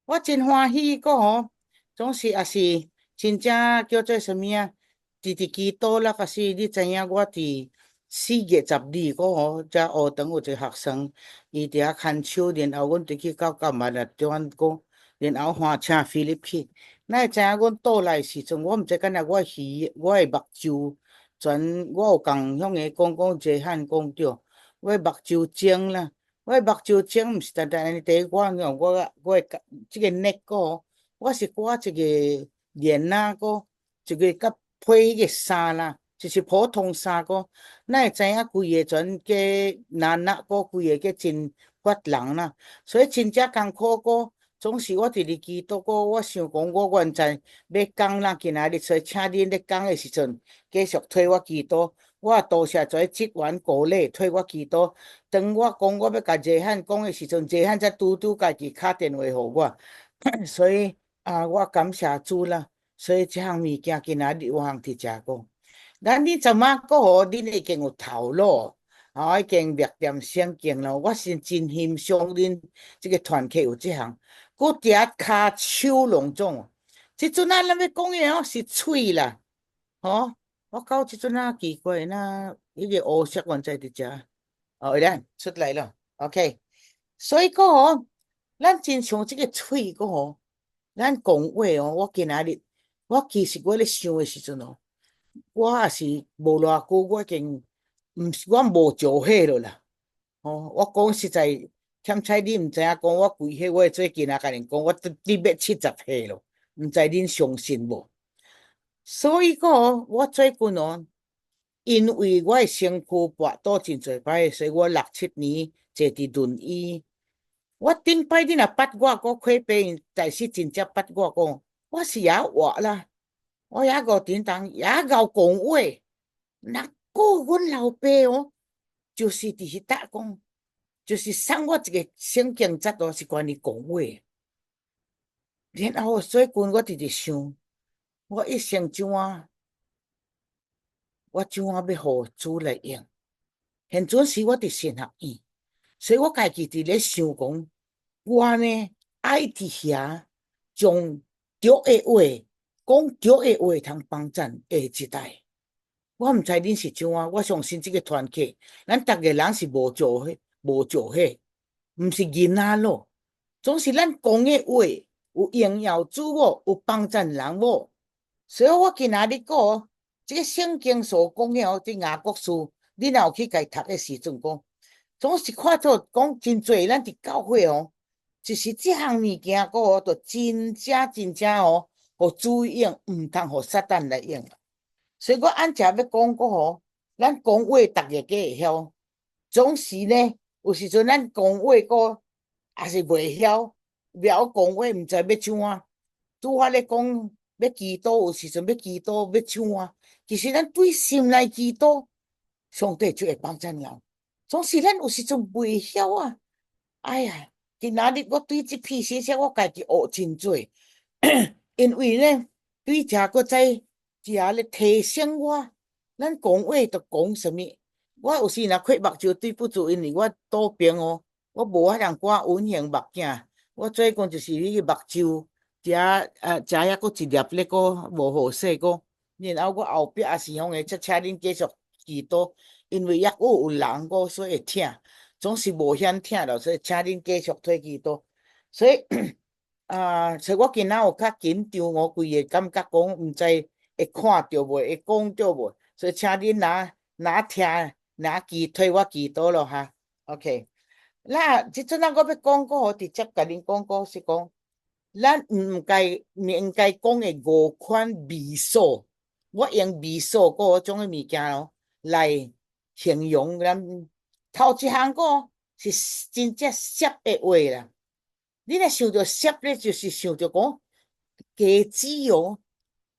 我真歡喜閣吼，總是也是真正叫做啥物啊？直直祈禱啦，可是你知影我佇4月12閣吼，遮學堂有一個學生，伊佇遐牽手，然後阮佇去到教嘛來對阮講，然後歡請 Philip 去。哪會知影阮倒來時陣，我毋知敢若我耳我的目睭全，我有共向伊講講，約翰講著，我的目睭腫啦，我的目睭腫毋是單單按呢，第一我用我我的這個 neck 閣，我是掛一個鏈仔閣，一個佮配彼個衫啦，就是普通衫閣，哪會知影規個全加難啦，閣規個加真發人啦，所以真正艱苦閣。總是我佇咧祈禱閣，我想講我原在欲講啦，今仔日所以請恁咧講的時陣，繼續替我祈禱。我也多謝這職員鼓勵替我祈禱。當我講我欲共約翰講的時陣，約翰才拄拄家己敲電話予我，所以啊，我感謝主啦。所以這項物件今仔日有通佇遮講。咱恁怎仔閣吼，恁已經有頭腦，吼已經默念聖經咯。我是真欣賞恁這個團契有這項。閣佇遐跤手攏總，這陣啊，咱欲講的吼是喙啦，吼！我到這陣啊奇怪，那彼個烏色原在佇遮，哦，會啦，出來了，OK。所以講吼，咱真像這個喙閣吼，咱講話哦，我今仔日，我其實我咧想的時陣哦，我也是無偌久，我已經毋是我無石歲了啦，吼！我講實在。欠彩你毋知影講我幾歲，我最近啊，共恁講，我得欲70歲咯，毋知恁相信無？所以講，我最近哦，因為我的身軀跋倒真濟擺，所以我六七年坐佇輪椅。我頂擺你若捌我，我開病，但是真正捌我講，我是猶活啦，我猶閣叮當，猶𠢕講話。若閣阮老爸哦，就是佇彼搭講，就是送我一個聖經節哦，是關於講話。然後最近我直直想，我一生怎啊，我怎啊欲予主來用？現陣時我佇神學院，所以我家己佇咧想講，我呢愛佇遐將對的話講對的話，通幫贊下一代。我毋知恁是怎啊，我相信這個團契，咱逐個人是無做伙，無做伙，毋是囡仔咯。總是咱講的話有榮耀主無，有幫贊人無。所以我今仔日講，這個聖經所講的哦，佇雅各書，你若有去共讀的時陣講，總是看做講真濟，咱佇教會哦，就是這項物件閣哦，就真正真正哦，予主用，毋通予撒旦來用。所以我按正欲講閣吼，咱講話逐個計會曉，總是呢，有時陣咱講話閣也是袂曉，袂曉講話，毋知欲創啊。拄仔咧講欲祈禱，有時陣欲祈禱欲創啊。其實咱對心內祈禱，上帝就會幫贊人。總是咱有時陣袂曉啊。哎呀，今仔日我對這篇信息，我家己學真濟，因為呢，對遮閣再遮咧提醒我，咱講話著講啥物。我有時若開目睭對不住，因為我倒邊哦，我無法通掛隱形目鏡。我最近就是彼個目睭，遮遮抑閣一粒咧，閣無好勢閣。然後我後壁也是向會才請恁繼續祈禱，因為抑閣有人閣，所以會疼，總是無遐疼咯，所以請恁繼續替祈禱。所以啊，所以我今仔有較緊張，我規個感覺講毋知會看著無，會講著無，所以請恁若若聽若記替我祈禱咯哈。OK，那這陣仔我欲講閣，直接共恁講講是講，咱毋應該講的五款味素，我用味素閣種的物件哦來形容咱頭一項閣是真正澀的話啦。你若想著澀咧，就是想著講果子哦，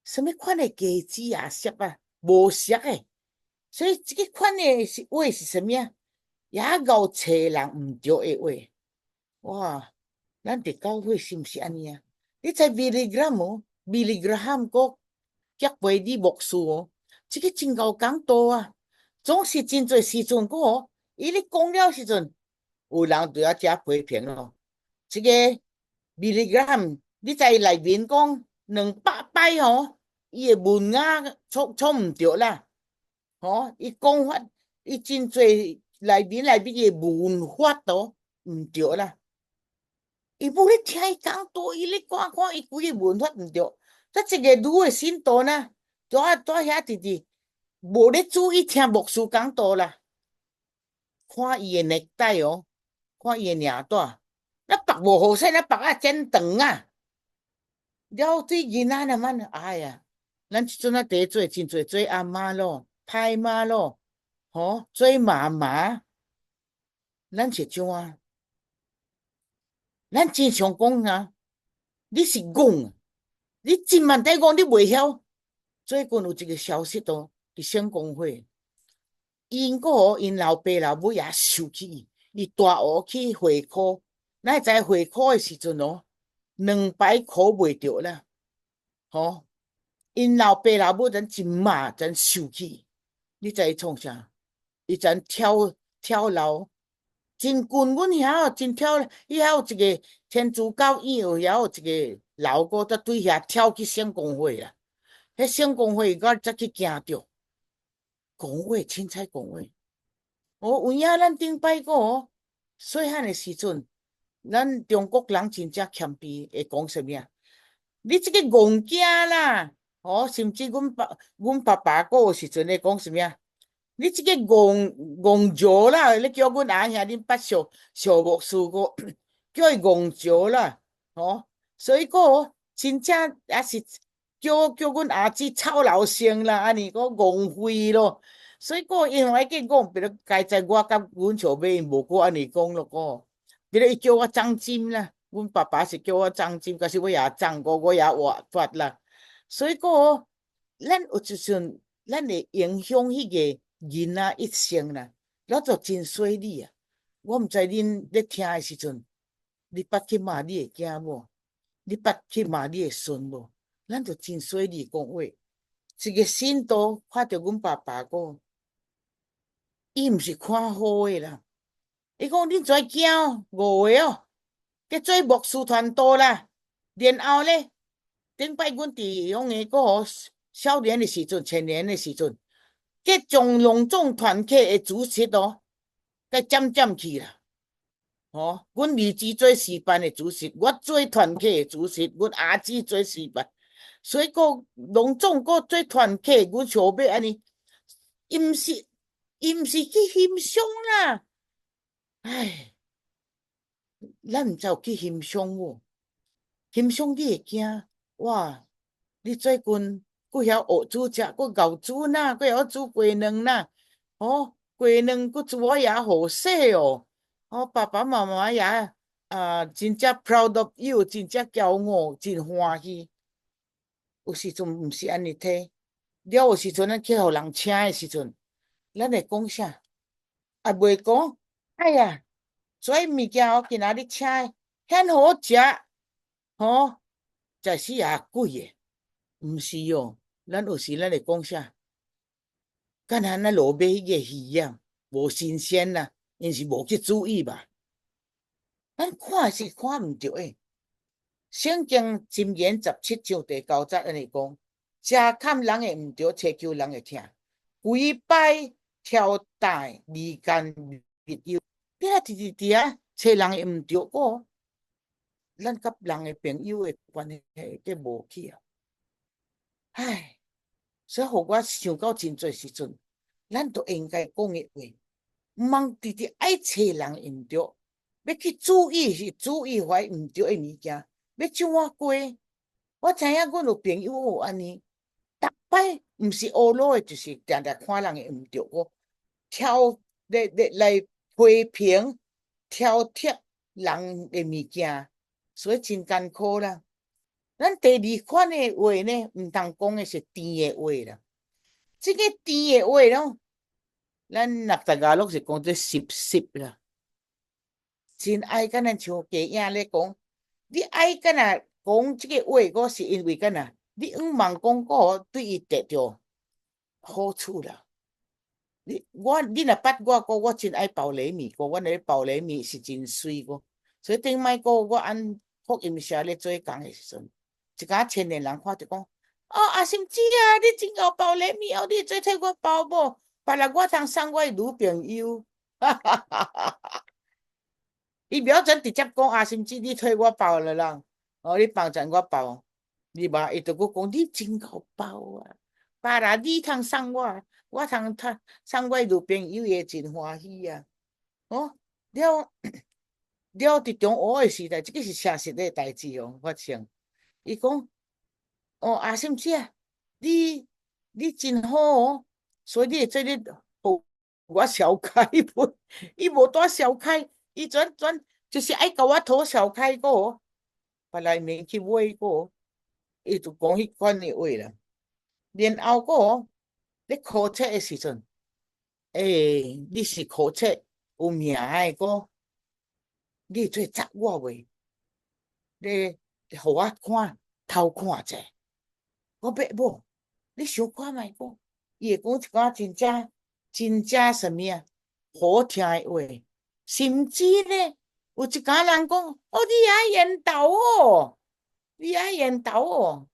啥物款的果子也澀啊？無熟的，所以這個款的是話是啥物啊？也𠢕揣人毋對的話。哇！咱佇教會是毋是按呢啊？你知 Billy Graham 無？Billy Graham 閣責備你牧師哦，這個真𠢕講道啊！總是真濟時陣閣哦，伊咧講了時陣，有人就愛遮批評咯。這個 Billy Graham，你知內面講200擺吼，伊的門牙創創毋著啦，吼，伊講法，伊真濟內面內面的文法都毋對啦。伊無咧聽伊講道，伊咧看看伊規个文法毋對。這一個女的信徒呢，蹛蹛遐直直無咧注意聽牧師講道啦，看伊的領帶哦，看伊的領帶，那縛無好勢，那縛啊剪長啊。了對囡仔那麼，哎呀，咱這陣啊佇做真濟做阿媽咯，歹媽咯，吼，做媽媽，咱是怎啊？咱真常講啊，你是戇，你真慢在戇，你袂曉。最近有一個消息哦，佇聖公會，𪜶閣𪜶老爸老母也受氣，伊大學去會考，哪會知會考的時陣哦，兩擺考袂著啦，吼，𪜶老爸老母陣真罵，真受氣。你知伊創啥？伊陣跳跳樓。真近阮遐真跳，伊遐有一個天主教院，有遐有一個樓閣，才對遐跳去聖公會啦。彼聖公會我才去驚著，講話凊彩講話。哦，有影咱頂擺個哦，細漢的時陣，咱中國人真正謙卑，會講啥物啊？你這個戇囝啦，哦，甚至阮爸爸閣有時陣會講啥物啊？你這個戇戇石啦！你叫阮阿兄恁捌小小牧師閣叫伊戇石啦，吼！所以講真正也是叫叫阮阿姊臭老生啦，按呢閣戇廢咯。所以講因為計講，比如佳哉我佮阮小妹無閣按呢講咯，講，比如伊叫我張金啦，阮爸爸是叫我張金，可是我也長過，我也活脫啦。所以講，咱有一陣，咱會影響彼個囡仔一生啦，咱就真細膩啊！我毋知恁咧聽的時陣，你捌去罵你的囝無？你捌去罵你的孫無？咱就真細膩講話。一個信徒看著阮爸爸講，伊毋是看好的啦。伊講恁遮囝五個哦，去做牧師傳道啦。然後咧，頂擺阮佇遐個少年的時陣、青年的時陣，去將隆重團契的主席哦，共佔佔去啦。吼，阮兒子做詩班的主席，我做團契的主席，阮阿姊做詩班，所以講隆重閣做團契，阮小妹按呢，伊毋是去欣賞啦。唉，咱毋知有去欣賞無？欣賞你會驚哇！你最近閣曉學煮食，閣𠢕煮呐，閣曉煮雞卵呐，哦，雞卵閣煮我也好勢哦。哦，爸爸媽媽也啊，真正 proud of you，真正驕傲，真歡喜。有時陣毋是按呢睇，了有時陣咱去予人請的時陣，咱會講啥？啊，袂講，哎呀，這物件我今仔日請的，遐好食，吼，食死也貴的，毋是哦。咱有時咱會講啥？敢若咱路買彼個魚仔，無新鮮啦。𪜶是無去注意吧？咱看是看毋著的。聖經箴言17章第9節按呢講：遮崁人的毋對，尋求人的疼。規擺挑擔離間密友，你若直直佇遐揣人的毋對，哦，咱佮人的朋友的關係會計無去啊！唉，所以予我想到真濟時陣，咱都應該講的話。毋通直直愛揣人毋對，欲去注意是注意遐毋對的物件，欲怎啊過？我知影阮有朋友有按呢，逐擺毋是烏魯的，就是定定看人的毋對，閣挑咧咧來批評、挑剔人的物件，所以真艱苦啦。咱第二款的話呢，毋通講的是甜的話啦。這個甜的話咯，咱六大家攏是講這濕濕啦，真愛敢若像電影咧講，你愛敢若講這個話，閣是因為敢若你向望講閣對伊得著好處啦。你我你若捌我講，我真愛包禮物，講阮的包禮物是真媠個，所以頂擺閣我按福音社咧做工的時陣，一寡青年人看著講：哦，阿心姊啊，你真𠢕包禮物哦，你會做替我包無？別人我通送我的女朋友。哈哈哈哈哈！伊袂曉怎直接講阿心姊，你替我包了啦，哦，你幫贊我包，你無伊就閣講你真𠢕包啊，別人你通送我，我通通送我的女朋友，伊會真歡喜啊！哦，了了，佇中學的時代，這個是誠實的代誌哦，發生。伊講，哦，阿心姊啊，你真好哦，所以你會做咧予我小開無？伊無帶小開，伊轉轉就是愛共我討小開個，別來免去買個，伊就講彼款的話啦。然後個咧考冊的時陣，欸，你是考冊有名的個，你會做責我袂？你予我看，偷看者，我欲無？你想看覓個？伊會講一寡真正真正啥物啊？好聽的話，甚至咧有一寡人講，哦，你愛緣投哦，你愛緣投哦，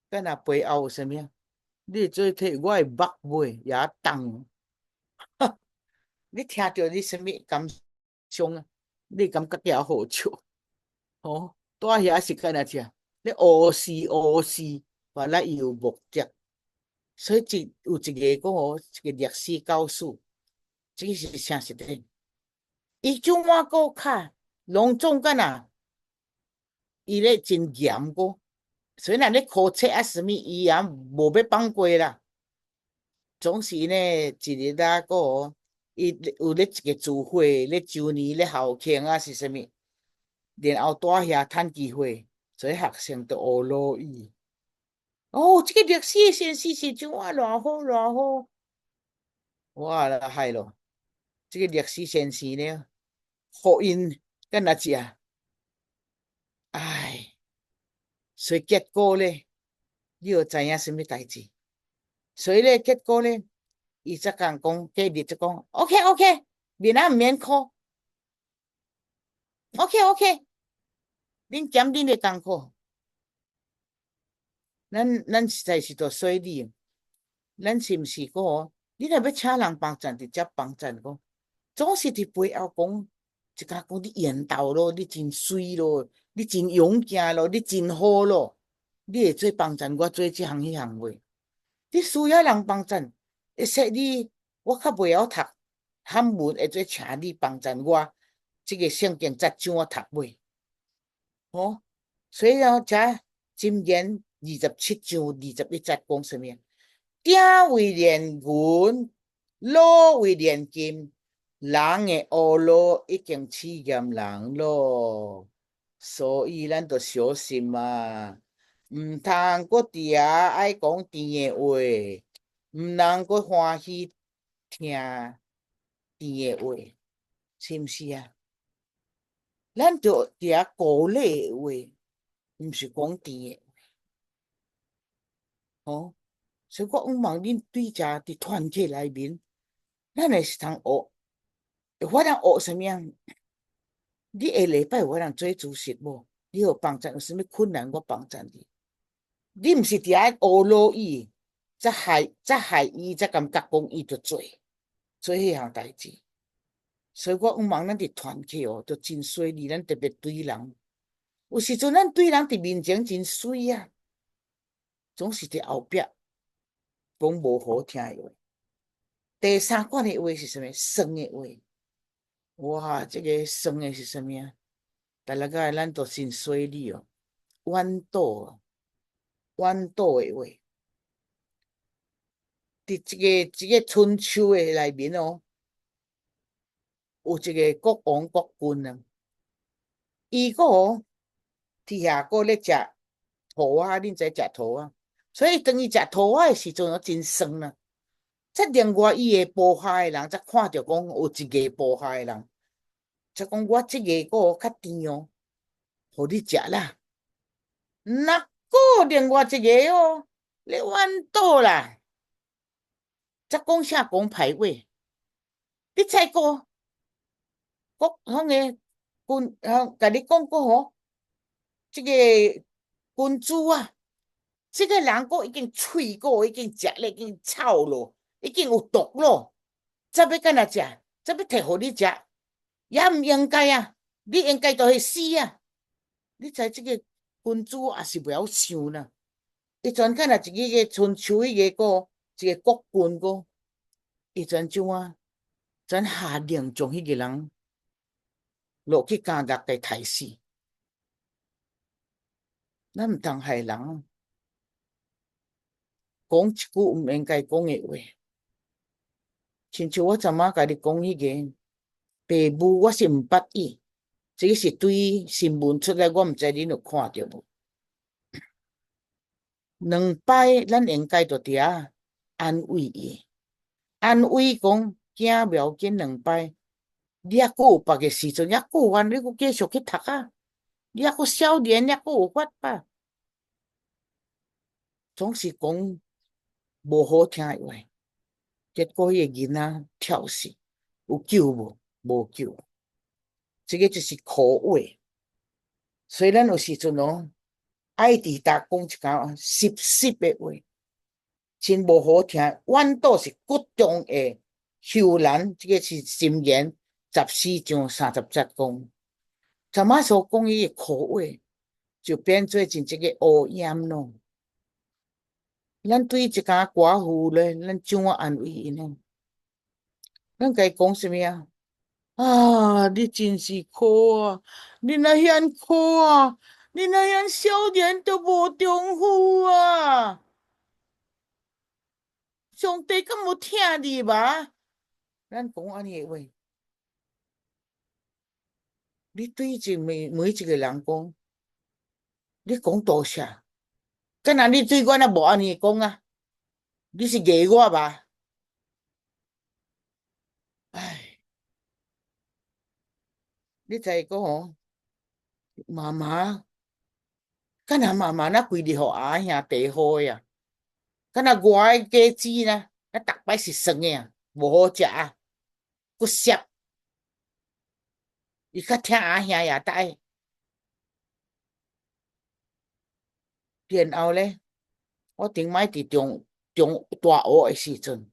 敢若背後有啥物啊？你會做替我的目尾也重，你聽著你啥物感想啊？你感覺也好笑？吼，蹛遐是敢若啥？咧烏是烏是，原來伊有目的，所以一有一個講哦，一個歷史教師，這個是誠實的。伊怎啊閣較攏總敢若伊咧真嚴個，雖然咧考冊啊啥物，伊也無欲放過啦。總是呢，一日啊閣伊有咧一個聚會，咧周年咧校慶啊是啥物，然後蹛遐趁機會，所以學生就學落伊。哦，這個歷史先生是怎啊偌好偌好，哇啦害咯！這個歷史先生呢，予𪜶敢若食，唉，所以結果咧，你有知影啥物代誌？所以咧，結果咧，伊才共講，隔日就講，OK OK，明仔毋免考，OK OK，恁減恁的功課。咱實在是著細膩，咱是毋是講，你若欲請人幫贊，直接幫贊講，總是佇背後講，一家講你緣投咯，你真媠咯，你真勇健咯，你真好咯，你會做幫贊我做這項彼項袂？你需要人幫贊，會說你我較袂曉讀漢文，會做請你幫贊我，這個聖經節章我讀袂？吼，所以哦，遮箴言27章21節講啥物？鼎為煉銀，爐為煉金，人的惡路已經試驗人咯，所以咱著小心啊，毋通閣佇遐愛講甜的話，毋通閣歡喜聽甜的話，是毋是啊？咱著佇遐鼓勵的話，毋是講甜的。吼，所以我向望恁對遮佇團體內面，咱會是通學，會法通學啥物啊？你下禮拜有法通做主席無？你有幫贊有啥物困難，我幫贊你。你毋是佇遐學老伊，才害伊，才感覺講伊著做做彼項代誌。所以我向望咱佇團體哦，著真細膩，咱特別對人，有時陣咱對人佇面前真媠啊，總是佇後壁講無好聽的話。第三款的話是啥物？酸的話。哇，這個酸的是啥物啊？逐日個咱都真細膩哦，怨賭，怨賭的話，佇這個春秋的內面哦，有一個國王國君啊，伊閣哦佇遐閣咧食桃仔，恁知食桃仔？所以當伊食桃仔的時陣，哦，真酸啦。才另外伊的部下的人才看著講有一個部下的人，才講我這個閣較甜哦，予你食啦。若閣另外一個哦，咧怨賭啦，才講啥講歹話？你再閣閣彼個君，共你講過吼，這個君主啊，這個人閣已經喙閣已經食咧，已經臭咯，已經有毒咯，才欲敢若食，才欲提予你食，也毋應該啊！你應該著去死啊！你知這個君主也是袂曉想啦，伊陣敢若一個春秋彼個閣一個國君閣，伊陣怎啊？陣下令將彼個人落去監獄共刣死。咱毋通害人，講一句毋應該講的話。親像我昨晚共你講彼個爸母，我是毋捌伊，這個是對新聞出來，我毋知恁有看著無？兩擺咱應該就佇遐安慰伊，安慰講囝袂要緊，兩擺，你猶閣有別个時陣，猶閣有按，你閣繼續去讀啊！你猶閣少年，猶閣有法吧？總是講無好聽的話，結果彼個囡仔跳死，有救無？無救。這個就是苦話。所以咱有時陣哦，愛佇逐講一工濕濕的話，真無好聽。反倒是骨中的羞難，這個是箴言14章30節講。昨晚所講彼個苦話，就變做真這個烏煙咯。咱對一間寡婦咧，咱怎樣安慰𪜶呢？咱共伊講啥物啊？啊，你真是苦啊！你若遐苦啊！你若遐少年都無丈夫啊！上帝敢無疼你吧？咱講按呢的話，你對一每每一個人講，你講多謝，敢若你對我若無按呢講啊？你是罵我吧？唉，你知講吼，媽媽，敢若媽媽若規日予阿兄弟好的啊？敢若我的果子呢？啊，逐擺是酸的啊，無好食啊，閣澀。伊較疼阿兄也大。然後咧，我頂擺佇中中大學的時陣，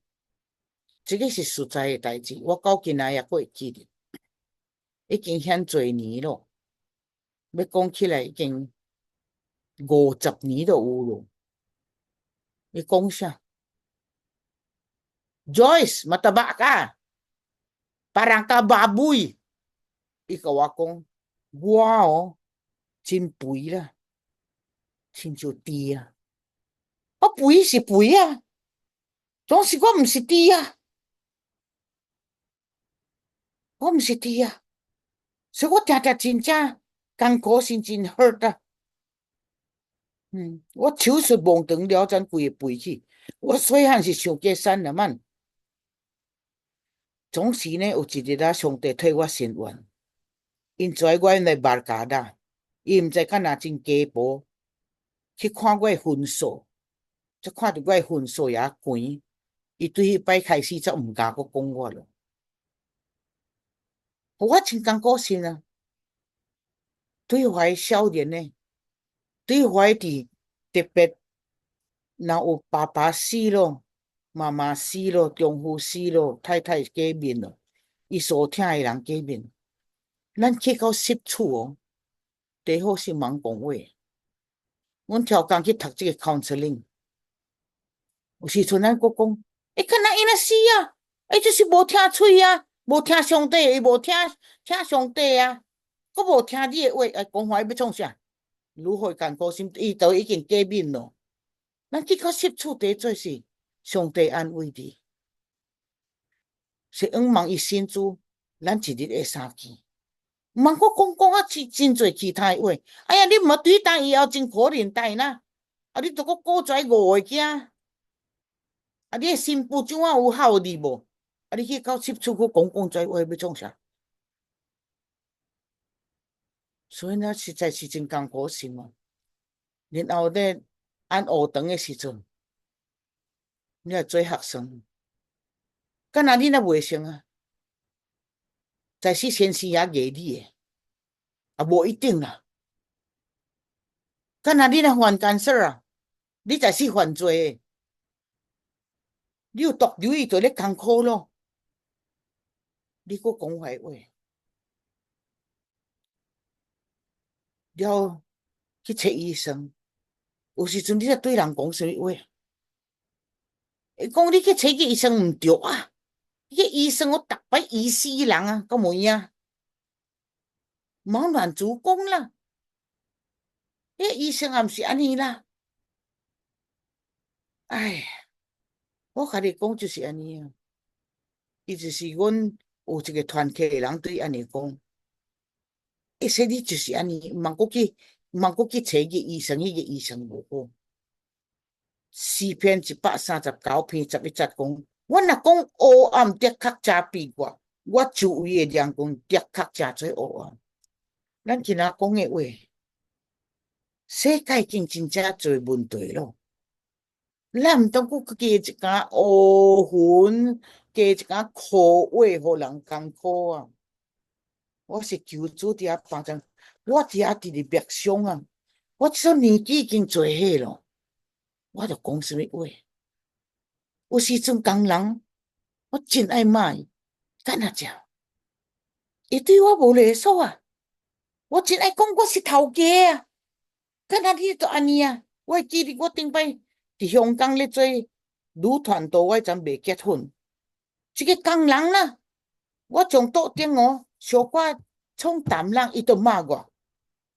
這個是實在的代誌，我到今仔猶閣會記得，已經遐濟年咯，欲講起來已經50年都有咯。伊講啥？Joyce, mataba ka. Parang ka baboy. 伊共我講，我哦真肥啦，親像豬啊。我肥是肥啊，總是我毋是豬啊，我毋是豬啊，所以我定定真正艱苦心真 hurt 啊。我手術盲腸了，才規個肥去。我細漢是上過瘦了嘛。總是呢，有一日啊，上帝替我伸冤，𪜶跩我來 barkada，伊毋知敢若真雞婆，去看我的分數，才看著我的分數也懸，伊對彼擺開始才毋敢閣講我咯。我真艱苦心啊，對懷少年呢，對懷佇特別，若有爸爸死咯，媽媽死咯，丈夫死咯，太太過敏咯，伊所疼的人過敏，咱去到實處哦，最好是毋講話。阮超工去讀這個 counseling，有時陣咱閣講，欸，敢若伊若死啊，欸，就是無聽喙啊，無聽上帝，伊無聽聽上帝啊，閣無聽你的話，欸，講話欲創啥？如何艱苦心，伊都已經過敏咯。咱去到實處第做是上帝安慰你，是向望伊信主，咱一日會相見。毋通閣講講啊，真真濟其他的話。哎呀，你毋好對當以後真可憐待啦。啊，你都閣顧跩五個囝，啊，你的新婦怎啊有效力無？啊，你去到實處閣講講這話欲創啥？所以呢，實在是真艱苦心啊。然後咧，按學堂的時陣，你來做學生，敢若你若袂成啊？在是先生也罵你的，啊，無一定啦。敢若你若犯 cancer 啊，你才是犯罪的。你有毒瘤，伊就咧艱苦咯。你閣講壞話，了去揣醫生。有時陣你咧對人講啥物話？伊講你去揣個醫生毋對啊！彼個醫生我逐擺醫死人啊，敢無影？莫亂主講啦！彼個醫生也毋是按呢啦。唉，我共你講就是按呢啊。伊就是阮有一個團契的人對按呢講，伊說你就是按呢，毋通閣去，毋通閣去揣個醫生，彼個醫生無好。詩篇139篇11節講，我若講黑暗的確遮蔽我，我周圍的亮光的確成做黑暗。咱今仔講的話，世界已經真正濟問題咯。咱毋通閣加一工烏雲，加一工苦話，予人艱苦啊！我是求主佇遐幫助，我佇遐直直默想啊！我這陣年紀已經濟歲咯，我著講啥物話？有時陣工人，我真愛罵伊，敢若食，伊對我無禮數啊！我真愛講我是頭家啊！敢若你都按呢啊！我會記得我頂擺佇香港咧做女傳道，我彼陣未結婚，這個工人啦，我從桌頂哦，小可創淡人，伊就罵我。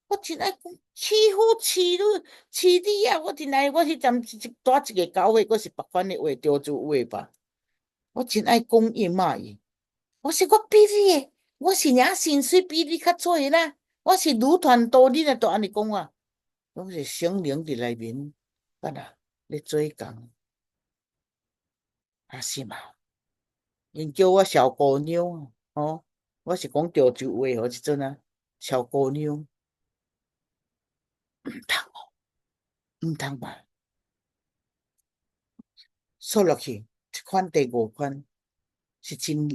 我真愛講欺負欺你欺你啊！我真愛，我彼陣是蹛一個教會，閣是別款的話，潮州話吧。我真愛講伊罵伊。我說我比你的，我是領薪水比你較濟啦。我是女傳道，你若都按呢講我，攏是聖靈佇內面，敢若咧做工，啊是嘛？𪜶叫我小姑娘，吼，我是講潮州話吼，這陣啊，小姑娘，毋通哦，毋通吧？說落去，這款第五款是真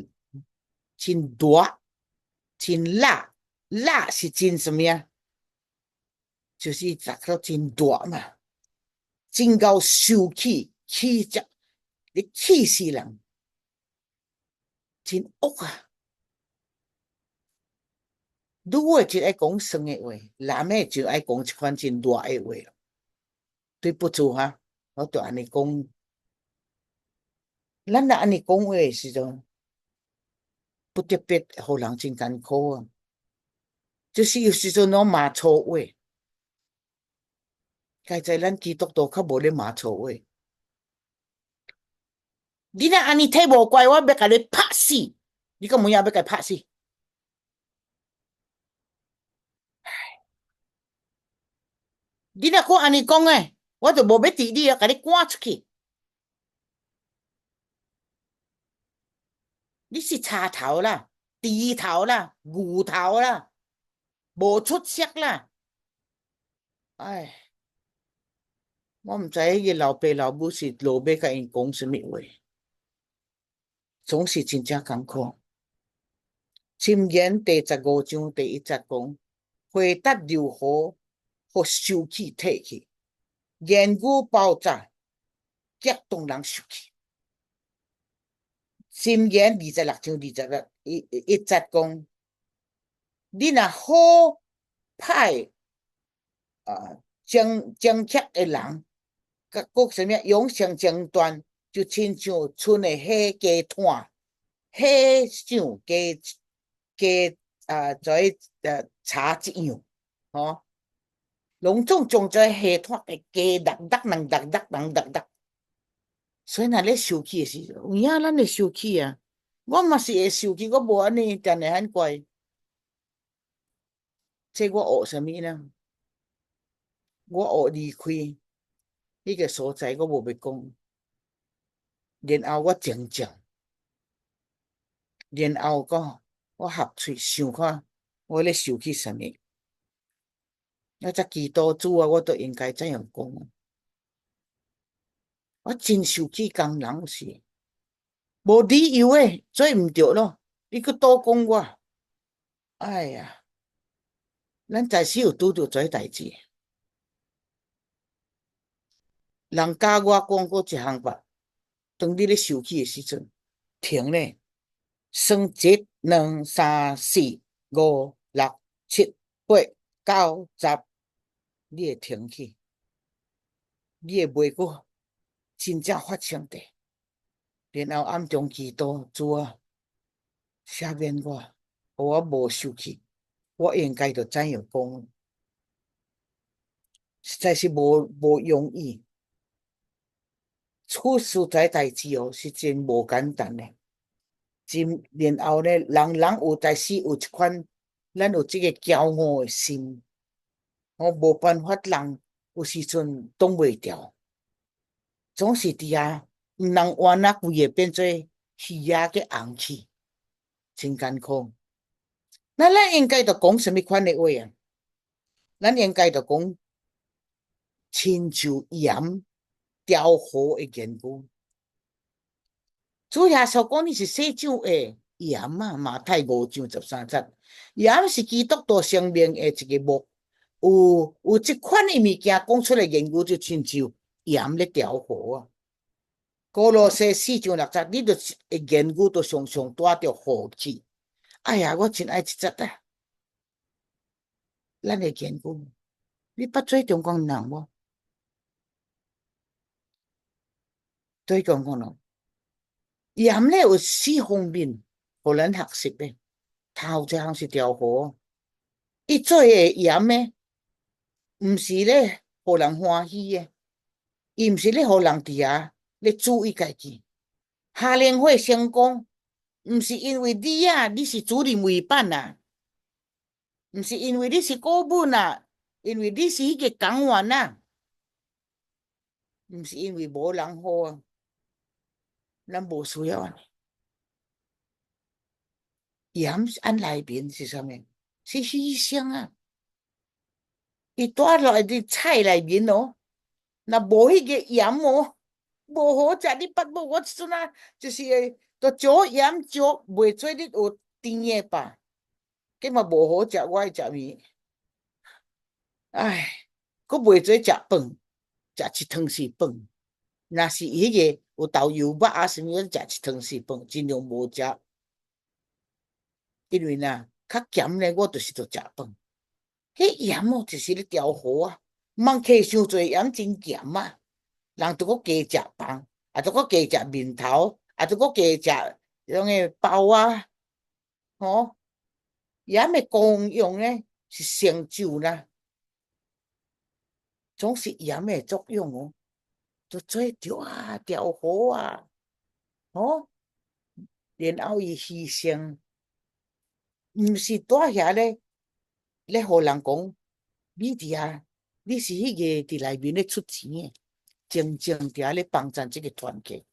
真辣，真辣，辣是真啥物啊？就是食了真辣嘛，真𠢕受氣，氣質，你氣死人，真惡啊！女的就愛講酸的話，男的就愛講這款真辣的話。對不住哈，我就按呢講。咱若按呢講話的時陣，不特別予人真艱苦啊。就是有時陣攏罵粗話，佳哉咱基督徒較無咧罵粗話。你若按呢體無乖，我欲共你拍死！你敢有影欲共伊拍死？唉，你若閣按呢講的，我就無欲佇你啊，共你趕出去。你是賊頭啦、豬頭啦、牛頭啦，無出息啦！唉，我毋知彼個老爸老母是落尾共𪜶講啥物話，總是真正艱苦。箴言第15章第1節講：回答柔和，予受氣退去；言語爆炸，激動人受氣。箴言26章21節講：你若好歹啊，爭爭執的人，佮閣啥物養成爭端，就親像賰的火加炭，火上加加啊，做柴一樣，吼，攏總將這火炭會加熱熱人熱熱人熱熱。所以若咧受氣的時陣，有影咱會受氣啊！我嘛是會受氣，我無按呢定定遐乖。這我學啥物呢？我學離開彼個所在，我無欲講。然後我靜靜，然後講我合喙想看，我咧受氣啥物？我才祈禱主啊，我都應該這樣講。我真受氣，工人是無理由的，做毋對咯，你閣倒講我，哎呀，咱在世有拄著這代誌。人教我講過一項吧，當你咧受氣的時陣，停咧，算一、兩、三、四、五、六、七、八、九、十，你會停去，你會袂閣真正發生的。然後暗中祈禱，主啊，赦免我，予我無受氣，我應該就怎樣講？實在是無容易。處事這代誌哦，是真無簡單的。真然後呢，人人有在時有一款，咱有這個驕傲的心，我無辦法，人有時陣擋袂牢，總是佇遐，毋通換啊，規个變做魚仔去紅去，真艱苦。那咱應該著講啥物款的話啊？咱應該著講親像鹽調和的言語。主耶穌講你是世上的鹽啊，馬太5章13節，鹽是基督徒生命的一個目。有這款的物件講出來言語，就親像鹽咧調和啊。歌羅西4章6節，你著言語都常常帶著和氣。哎呀，我真愛這節啊！咱的言語，你捌做中國人無？對中國人，鹽咧有四方面，予咱學習的。頭一項是調和，伊做的鹽呢，毋是咧予人歡喜的，伊毋是咧予人佇遐咧注意家己。夏令會成功，毋是因為你啊，你是主任委辦啊，毋是因為你是顧問啊，因為你是彼個講員啊，毋是因為無人好啊，咱無需要按呢。鹽按內面是啥物？是犧牲啊！伊帶落來佇菜內面哦，若無彼個鹽哦，無好食。你捌無？我這陣啊，就是會著少鹽少，袂做你有甜的吧？計嘛無好食，我愛食麵。唉，閣袂做食飯，食一湯匙飯。若是彼個有豆油肉啊啥物，食一湯匙飯，盡量無食。因為若較鹹咧，我就是著食飯。彼鹽哦，就是咧調和啊，毋通加傷濟鹽，真鹹啊！人著閣加食飯，啊，著閣加食麵頭，啊，著閣加食種个包啊，吼！鹽的功用呢是成就啦，總是鹽的作用哦，就做著啊，調和啊，吼！然後伊犧牲，毋是蹛遐咧，咧予人講，你佇遐，你是彼個佇內面咧出錢的，靜靜佇遐咧幫贊這個團契，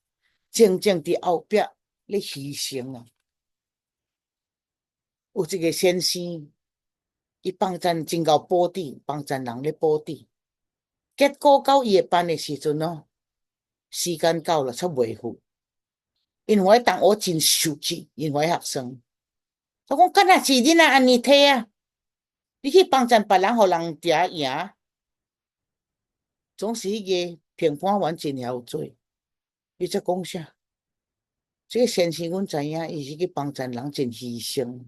靜靜佇後壁咧犧牲啊。有一個先生，伊幫贊真𠢕報紙，幫贊人咧報紙，結果到伊的班的時陣哦，時間到了，卻袂赴。因為同學真受氣，因為學生，他講敢若是恁若按呢提啊？你去幫贊別人，予人佇遐贏，總是彼個評判員真曉做。你在講啥？這個先生阮知影，伊是去幫贊人真犧牲。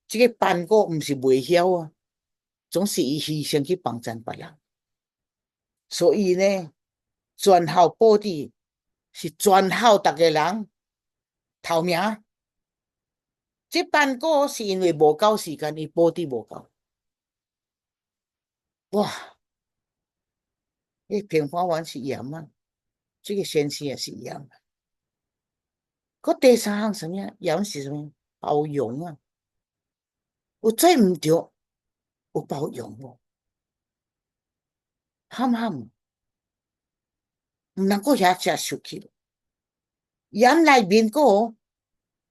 這個班果毋是袂曉啊，總是伊犧牲去幫贊別人。所以呢，全校報紙是全校逐个人頭名。這班果是因為無夠時間，伊報紙無夠。哇！彼評判員是鹽啊，這個先生也是鹽。閣第三項啥物啊？鹽是啥物？包容啊！有做毋對，有包容無？含含，毋通閣遐遮受氣。鹽內面閣，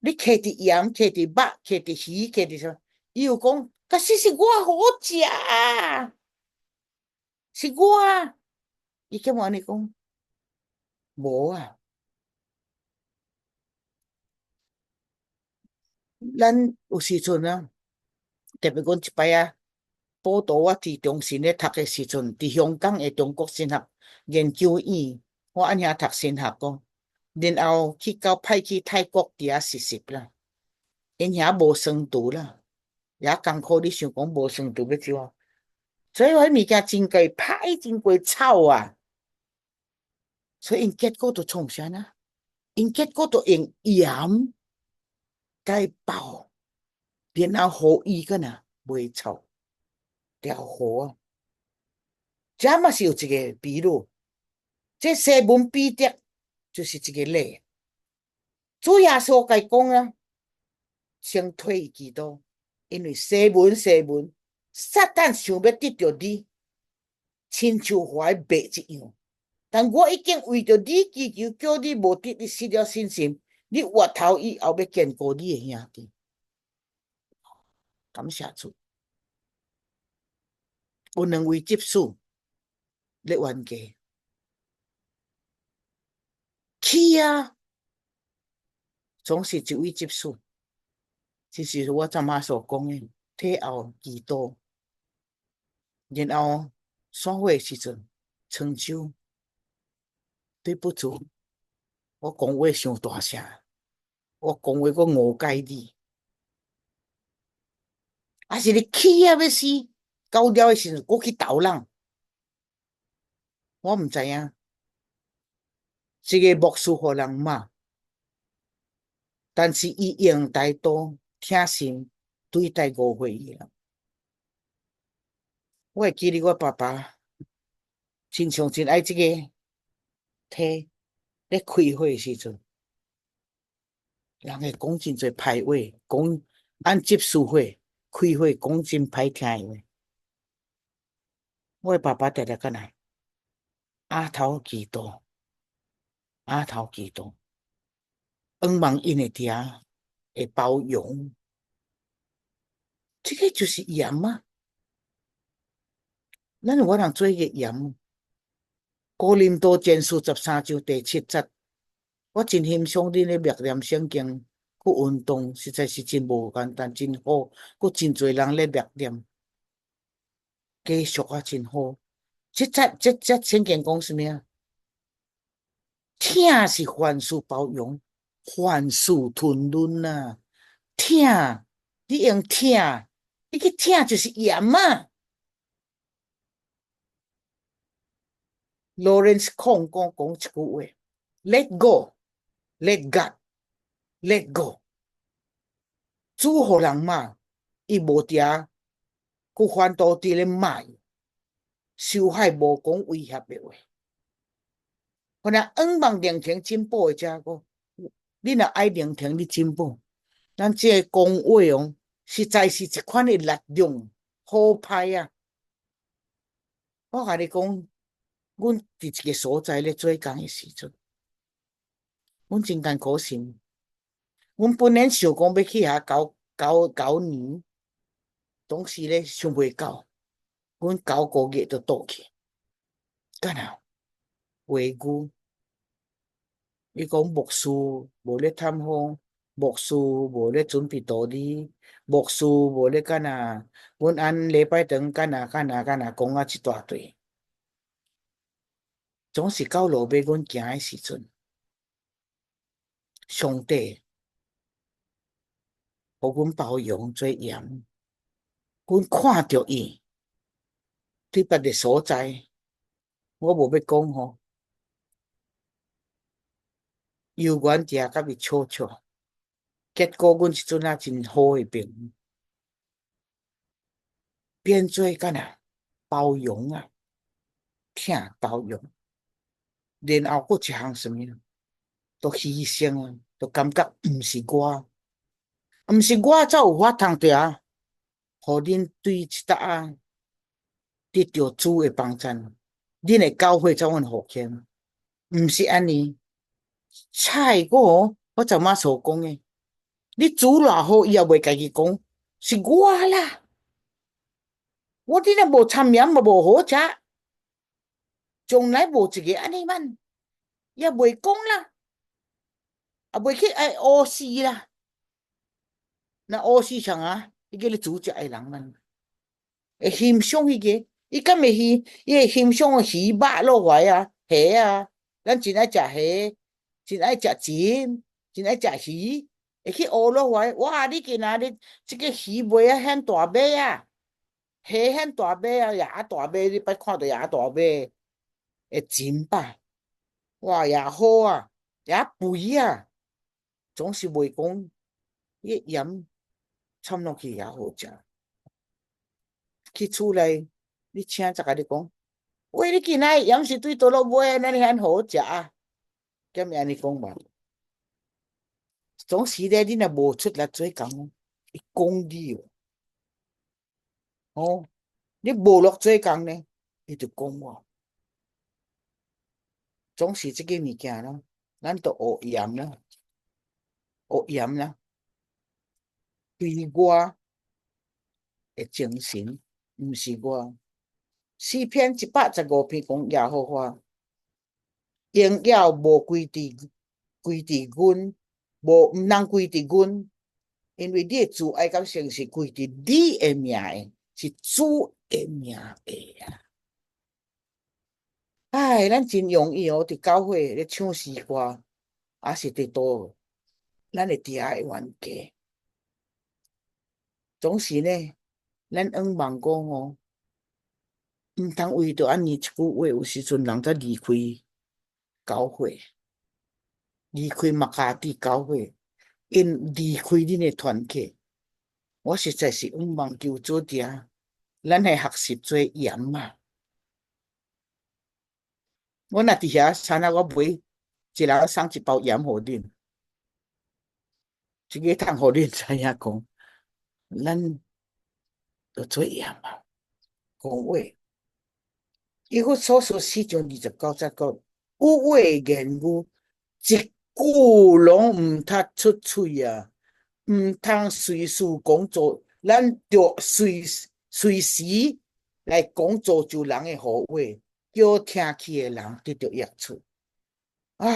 你囥佇鹽，囥佇肉，囥佇魚，囥佇啥物？伊有講，可是是我好食啊，是我啊。伊敢有按呢講？無啊。咱有時陣啊，特別阮這擺啊，報道我佇中神咧讀的時陣，佇香港的中國神學，研究院，我按遐讀神學個，然後去到派去泰國佇遐實習啦。𪜶遐無酸毒啦，也艱苦。你想講無酸毒欲怎啊？所以彼物件真過歹，真過臭啊！所以𪜶結果就創啥呢？𪜶結果就用鹽共伊爆，然後予伊敢若袂臭，調和啊。這嘛是有一個比喻，這西門彼得就是一個例。主耶穌共伊講啊，先退伊祈禱，因為西門西門，撒旦想欲得著你，親像予麥一樣。但我已經為著你祈求，叫你無得你失了信心。你回頭以後欲堅固你的兄弟。感謝主，有兩位執事咧冤家，去啊，總是一位執事。這是我昨仔所講的，退後祈禱，然後散會時陣，伸手，對不住，我講話傷大聲，我講話閣誤解你，還是你氣啊欲死，到了的時陣閣去投人，我毋知影，這個牧師予人罵，但是伊用態度疼心對待誤會伊的人。我會記得我爸爸，親像真愛這個體咧開會的時陣，人會講真濟歹話，講按執事會開會講真歹聽的話。我的爸爸定定敢若額頭祈禱，額頭祈禱，向望𪜶會佇遐會包容，這個就是鹽啊！咱有法通做一個鹽。哥林多前書13章第7節，我真欣賞恁咧默念聖經去運動，實在是真無簡單，真好，閣真濟人咧默念，繼續啊，真好。這節這節聖經講啥物啊？疼是凡事包容，凡事吞忍啊！疼，你用疼，你去疼就是鹽啊！Lawrence 空講講一句話：Let go，Let God，Let go。主予人罵，伊無佇遐，閣反倒佇咧罵伊，受害無講威脅的話。可能向望聆聽進步的這個，你若愛聆聽，你進步。咱這個講話哦，實在是一款的力量，好歹啊！我共你講，阮佇一個所在咧做工的時陣，阮真艱苦心。阮本來想講欲去遐搞搞搞年，當時咧想袂到，阮9個月就倒去，敢若話語，伊講牧師無咧探訪，牧師無咧準備道理，牧師無咧敢若，阮按禮拜堂敢若敢若敢若講啊一大堆。總是到落尾，阮行的時陣，上帝予阮包容做鹽，阮看著伊佇別个所在，我無欲講吼，猶原佇遐共伊笑笑，結果阮這陣仔真好的朋友，變做敢若包容啊，疼包容。然後閣一項啥物，都犧牲啊，都感覺毋是我，毋是我才有法通佇遐，予恁對這搭仔得著主的幫贊，恁的教會才阮復興，毋是按呢。菜我我昨仔所講的，你煮偌好，伊也袂家己講是我啦，我恁若無摻鹽嘛無好食。從來無一個按呢款，也袂講啦，也袂去愛烏死啦。若烏死啥啊？伊叫你煮食的人嘛，會欣賞彼個，伊敢會去？伊會欣賞魚肉落來啊，蝦啊，咱真愛食蝦，真愛食鱔，真愛食魚，會去學落來。哇！你今仔日這个魚賣啊遐大尾啊，蝦遐大尾啊，也大尾，你捌看著也大尾，會真飽。哇，也好啊，也肥啊，總是袂講，伊鹽摻落去也好食。去厝內，你請才共你講，喂，你今仔鹽是對佗落買，哪爾遐好食啊？敢會按呢講無？總是咧，你若無出力做工，伊講你哦。哦，你無落做工呢，伊就講我。總是這個物件咯，咱著學鹽啦，學鹽啦，對我的精神，毋是我。詩篇115篇講耶和華，榮耀無歸佇阮，無毋通歸佇阮，因為你的慈愛佮誠實歸佇你的名的，是主的名的啊！唉，咱真容易哦，佇教會咧唱詩歌，抑是佇佗，咱會佇遐會冤家。總是呢，咱向望講哦，毋通為著按呢一句話，有時陣人才離開教會，離開麥卡蒂教會，𪜶離開恁的團契。我實在是向望求主佇，咱來學習做鹽啊！我若佇遐，啥人我買一人送一包鹽予恁，這个通予恁知影講，咱著做鹽啊！講話，以弗所書4章29節講，有話言語，一句攏毋脫出喙啊！毋通隨時講做，咱著隨隨時來講造就人的好話，叫聽去的人得著益處。啊，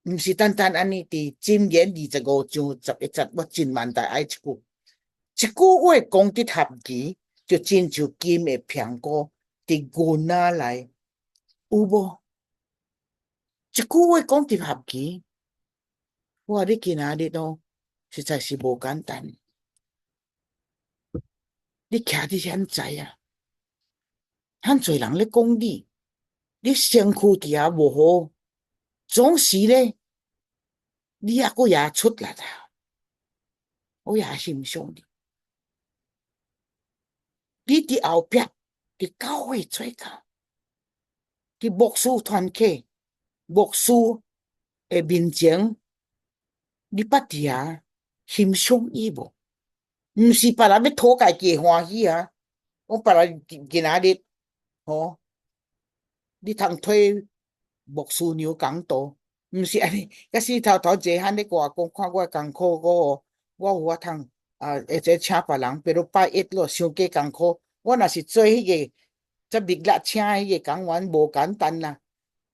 毋是單單按呢，佇箴言25章11節，我真萬大愛這句，一句話講得合宜，就親像金的蘋果佇銀仔內，有無？一句話講得合宜，哇！你今仔日哦，實在是無簡單。你徛佇現在啊，遐濟人咧講你，你身軀佇遐無好，總是咧，你抑閣也出力啊！我也欣賞你。你佇後壁，佇教會做工，佇牧師團契、牧師的面前，你捌佇遐欣賞伊無？毋是別人欲討家己的歡喜啊！講別人今仔日，吼，你通替牧師娘講道，毋是按呢。假使頭頭坐漢咧跟我講，看我艱苦，我我有法通啊，或者請別人，比如拜一咯，傷過艱苦。我若是做彼个，這密力請彼个講員無簡單啦。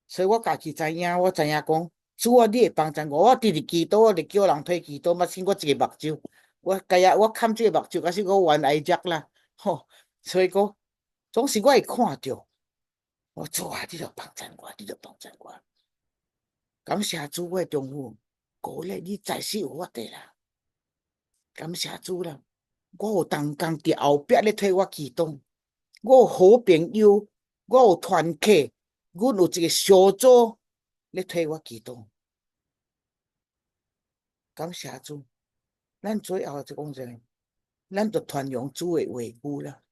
所以我家己知影，我知影講，主啊，你會幫贊我，我直直祈禱，我直叫人替祈禱，嘛信我一个目睭，我家啊，我崁這個目睭，假使我冤哀隻啦，吼，所以講，總是我會看著，我主啊，你著幫贊我，你著幫贊我。感謝主，我的丈夫，鼓勵你在世有法度啦。感謝主啦，我有同工佇後壁咧替我祈禱，我有好朋友，我有團契，阮有一個小組咧替我祈禱。感謝主，咱最後就講一个，咱著傳揚主的話語啦。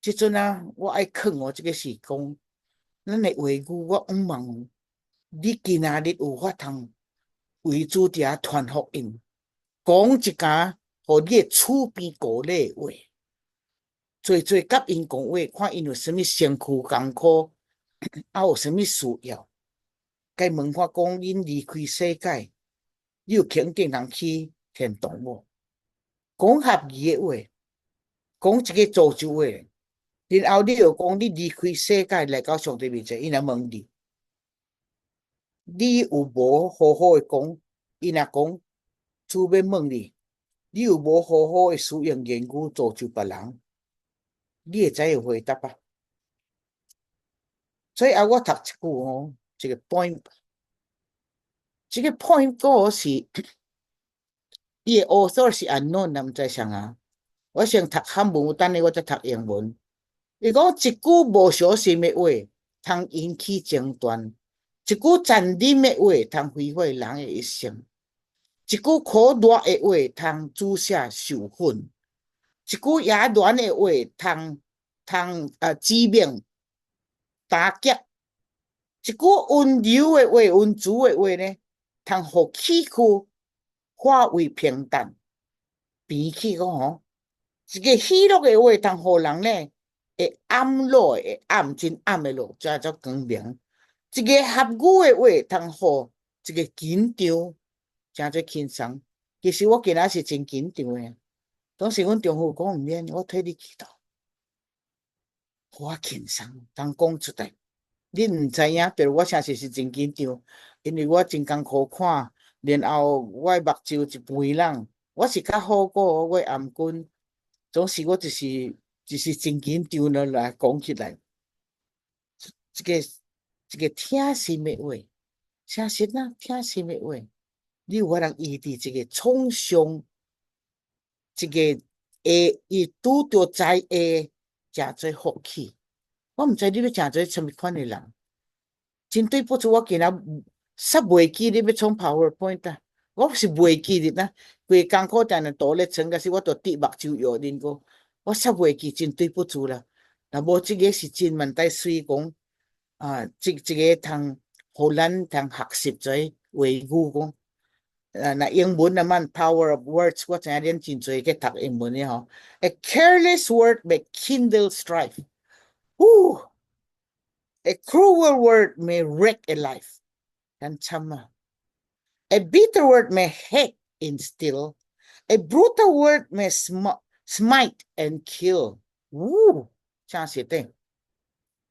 這陣啊，我愛勸我這個是講，咱的話語，我向望你今仔日有法通為主佇遐傳福音，講一工，予你的厝邊鼓勵話，濟濟佮𪜶講話，看𪜶有啥物身軀艱苦，啊有啥物需要，共問我講，恁離開世界，你有肯定通去天堂無？講合宜的話，講一个造就話，然後你又講你離開世界來到上帝面前，伊若問你，你有無好好的講？伊若講主欲問你，你有無好好的使用言語造就別人？你會知會回答啊？所以啊，我讀一句吼，一個 poem，這個 poem 個是伊的 author 是 unknown 啊，毋知啥啊。我先讀漢文，等下我再讀英文。伊講一句無小心的話，通引起爭端；一句殘忍的話，通毀壞人的一生；一句苦毒的話，通注射仇恨；一句野蠻的話，通致命打擊；一句溫柔的話、溫慈的話呢，通予崎嶇化為平坦。平起講吼，一個喜樂的話，通予人呢會暗落，會暗真暗的路，才做光明。一個合語的話，通予一個緊張，誠做輕鬆。其實我今仔是真緊張的，當時阮丈夫講毋免，我替你祈禱，予我輕鬆，通講出來。你毋知影，比如我誠實是真緊張，因為我真艱苦看，然後我的目睭一肥人，我是較好過我的頷頸，總是我就是真緊張了來講起來。這個疼心的話，誠實啊，疼心的話，你有法通醫治這個創傷，這個會伊拄著災禍，誠做福氣。我毋知你欲成做啥物款的人，真對不住，我今仔煞袂記得欲創 PowerPoint 啊，我是袂記得啊，規工課定定倒咧創，可是我都滴目睭藥恁個，我煞袂記，真對不住啦。若無這個是真問題，水講啊，這個通予咱通學習這話語講，啊，若英文啊嘛，power of words，我知影恁真濟去讀英文的吼。A careless word may kindle strife. Whoo! A cruel word may wreck a life. 咱慘啊！A bitter word may hate instill. A brutal word may smite and kill. 嗚，真實的。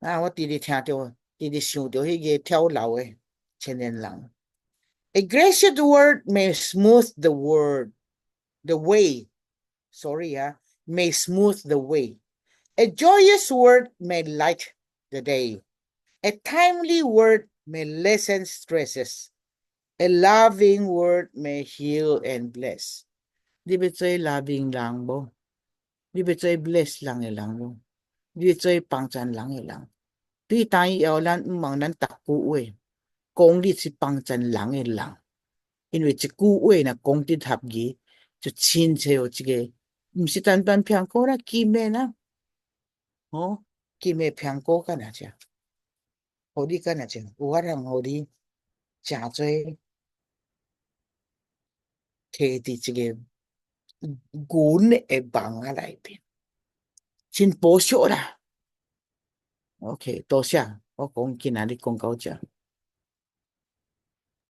啊，我直直聽著，直直想著彼個跳樓的青年人。A gracious word may smooth the word, the way. Sorry 啊，may smooth the way. A joyous word may light the day. A timely word may lessen stresses. A loving word may heal and bless. 你欲做 loving 人無？你欲做 bless 人的人無？你欲做幫贊人的人？對當以後，咱毋望咱逐句話講你是幫贊人的人，因為一句話若講得合宜，就親像一個，毋是單單蘋果啦，金的啦，哦，金的蘋果敢若食，予你敢若食，有法通予你誠做摕佇一個銀的網仔內面，真保守啦。OK，多謝，我講今仔日講到遮。